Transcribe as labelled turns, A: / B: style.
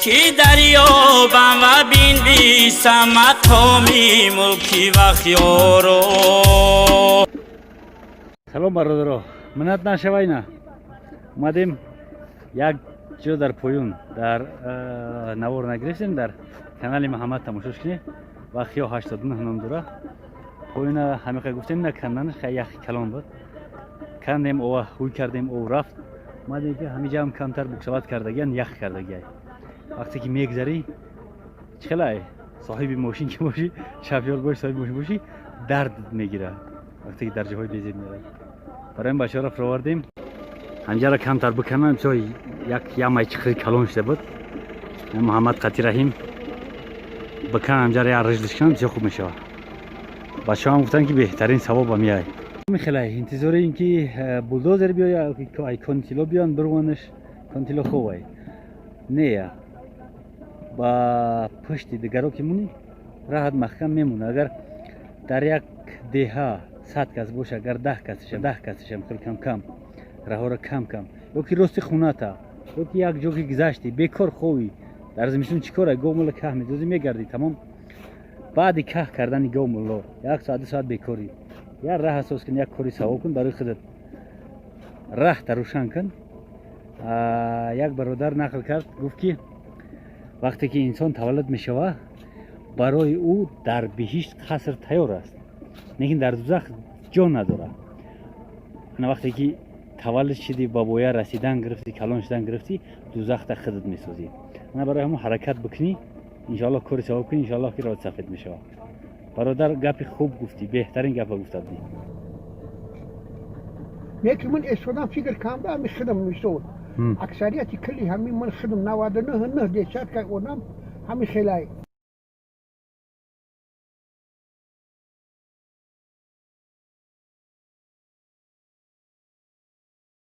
A: Ки дарёбам ва бинвисам мақоми мулки вахёро.
B: Салом, бародаро, миннат нашавайна, омадем як ҷо дар поён, дар навор нагирифтем, дар канали Муҳаммад тамошош кунед, Вахё 89 ном дора. Поёна ҳамиқа гуфтем, на канданаш хай яхи калон буд, кандем, ова ҳуй кардем, ов рафт. Омадем, ки ҳамиҷаам камтар буксовать кардагиян, ях кардагиай. Вақте ки мегзарӣ, чӣ хелай, соҳиби мошин ки бошӣ, шофёр бошӣ, соҳиби мошин бошӣ, дард мегирад, вақте ки дар ҷоҳои безеб меравӣ. Барои ин бачаҳоро фуровардем, ҳамҷаро камтар биканам, бисёр як ямай чихи калон шуда буд. Муҳаммад қати Раҳим бикан, ҳамҷаро як риждиш кунам, бисёр хуб мешавад. Бачаҳоам гуфтанд, ки беҳтарин савоб меяй. Мехелай интизори ин ки булдозер биёя, ай контило биён бирвонаш. Контило хубай нея, ба пушти дигаро ки мунӣ, раҳат маҳкам мемона. Агар дар як деҳа 100 кас боша, агар 10 касиша, 10 касишам хел кам кам раҳоро кам кам, ё ки рости хуната, ё ки як ҷо ки гузашти, бекор ховӣ, дар зимистон чӣ кора, говмола каҳ медозӣ, мегардӣ, тамом. Баъди каҳ кардани говмоло як соат, 2 соат бекорӣ, як раҳ асос кун, як кори савоб кун, барои худат раҳта рӯшан кун. Як бародар нақл кард, гуфт, ки вақте ки инсон таваллуд мешавад, барои ӯ дар биҳишт қаср тайёр аст, лекин дар дузах ҷо надорад. Ана вақте ки таваллуд шидӣ, ба боя расидан гирифтӣ, калон шудан гирифтӣ, дузахта худат месозӣ. Ана барои ҳамон ҳаракат бикунӣ, иншоаллоҳ, кори савоб кунӣ, иншоаллоҳ, ки роҳат сафед мешавад. Бародар, гапи хуб гуфтӣ, беҳтарин гапа гуфта будӣ.
C: Яке ман эстодам, фикр кардам, ҳами худам мисол, аксарияти кулли ҳамин ман худам 99,9 одам ҳами хелай.